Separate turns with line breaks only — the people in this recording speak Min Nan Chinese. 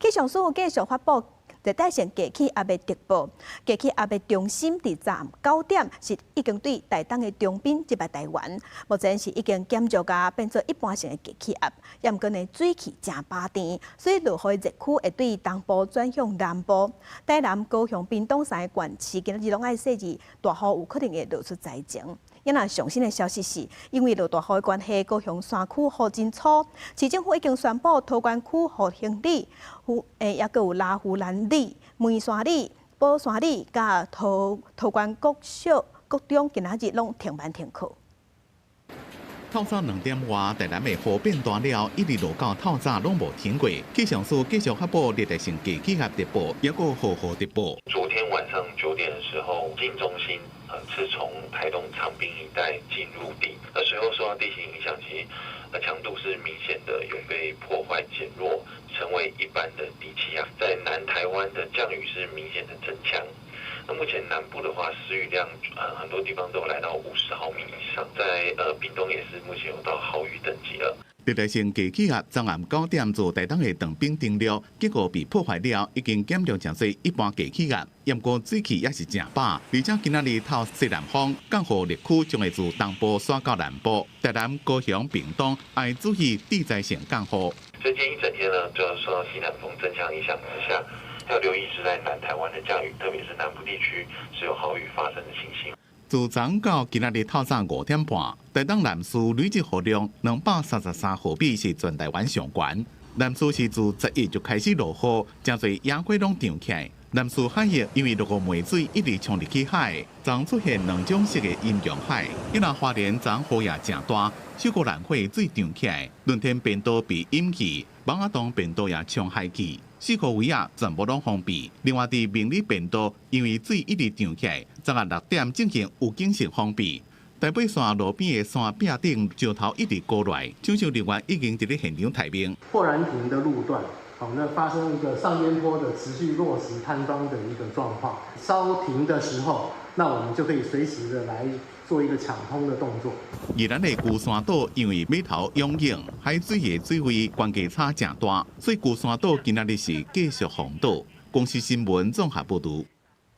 氣象署繼續發布熱帶性低氣壓的特報，低氣壓的中心佇昨暗9點是已經對台東的長濱入來台灣，目前是已經減弱甲變做一般性的低氣壓，也毋過呢水氣誠飽甜，所以落雨的熱區會對東部轉向南部。台南、高雄、屏東三个縣市今仔日攏愛細膩，大雨有可能會落出災情。啊若上新的消息是，因為落大雨的關係，高雄山區雨真粗，市政府已經宣布桃園區復興里、抑閣有羅浮蘭里、梅山里、寶山里、佮桃園國小、國中，今仔日攏停班停課。
透早2點外，台南的雨變大了，一直落到透早攏無停過。氣象署繼續發布熱帶性低氣壓特報，抑閣雨雨特報。
昨天晚上9點的時候，進中心是從台東長濱一帶進入地，那隨後受到地形影響，其實強度是明顯的有被破壞減弱，成為一般的低氣壓。在南台灣的降雨是明顯的增強。那目前南部的話，時雨量很多地方都有來到50毫米以上，在屏東也是目前有到豪雨等級了。
熱帶性低氣壓昨暗9點自台東的長濱登陸，結果被破壞了，已經減弱成做一般低氣壓。毋過水氣也是誠飽，而且今仔日透西南風，降雨熱區將會自東部徙到南部，台南、高雄、屏東愛注意地災性降雨。
所以今天一整天呢，主要受到西南風增強影響之下，要留意是在南台灣的降雨，特別是南部地區是有豪雨發生的情形。
自昨到今仔日透早5點半，台東南勢累積雨量233毫米，是全台灣上懸。南勢是自10月就開始落雨，誠濟野果攏長起來。南勢海域因為落雨梅水一直沖入去海，昨出現兩種色的陰陽海。因為花蓮昨雨也誠大，秀姑巒火水漲起來，輪天便道被淹去，蠓仔洞便道也沖海去。四個圍仔全部攏封閉。另外，佇明里便道，因為水一直漲起來，昨暗6點進行預警性封閉。台北線路邊的山壁頂石頭一直孤落來，搶修人員已經佇咧現場待命。
豁然亭的路段，好，那發生一個上邊坡的持續落石坍方的一個狀況。稍停的時候，那我們就可以隨時的來做一個搶通的動作。
宜蘭的龜山島因為碼頭湧湧，海水的水位懸低差誠大，所以龜山島今仔日是繼續封島。公視新聞綜合報導。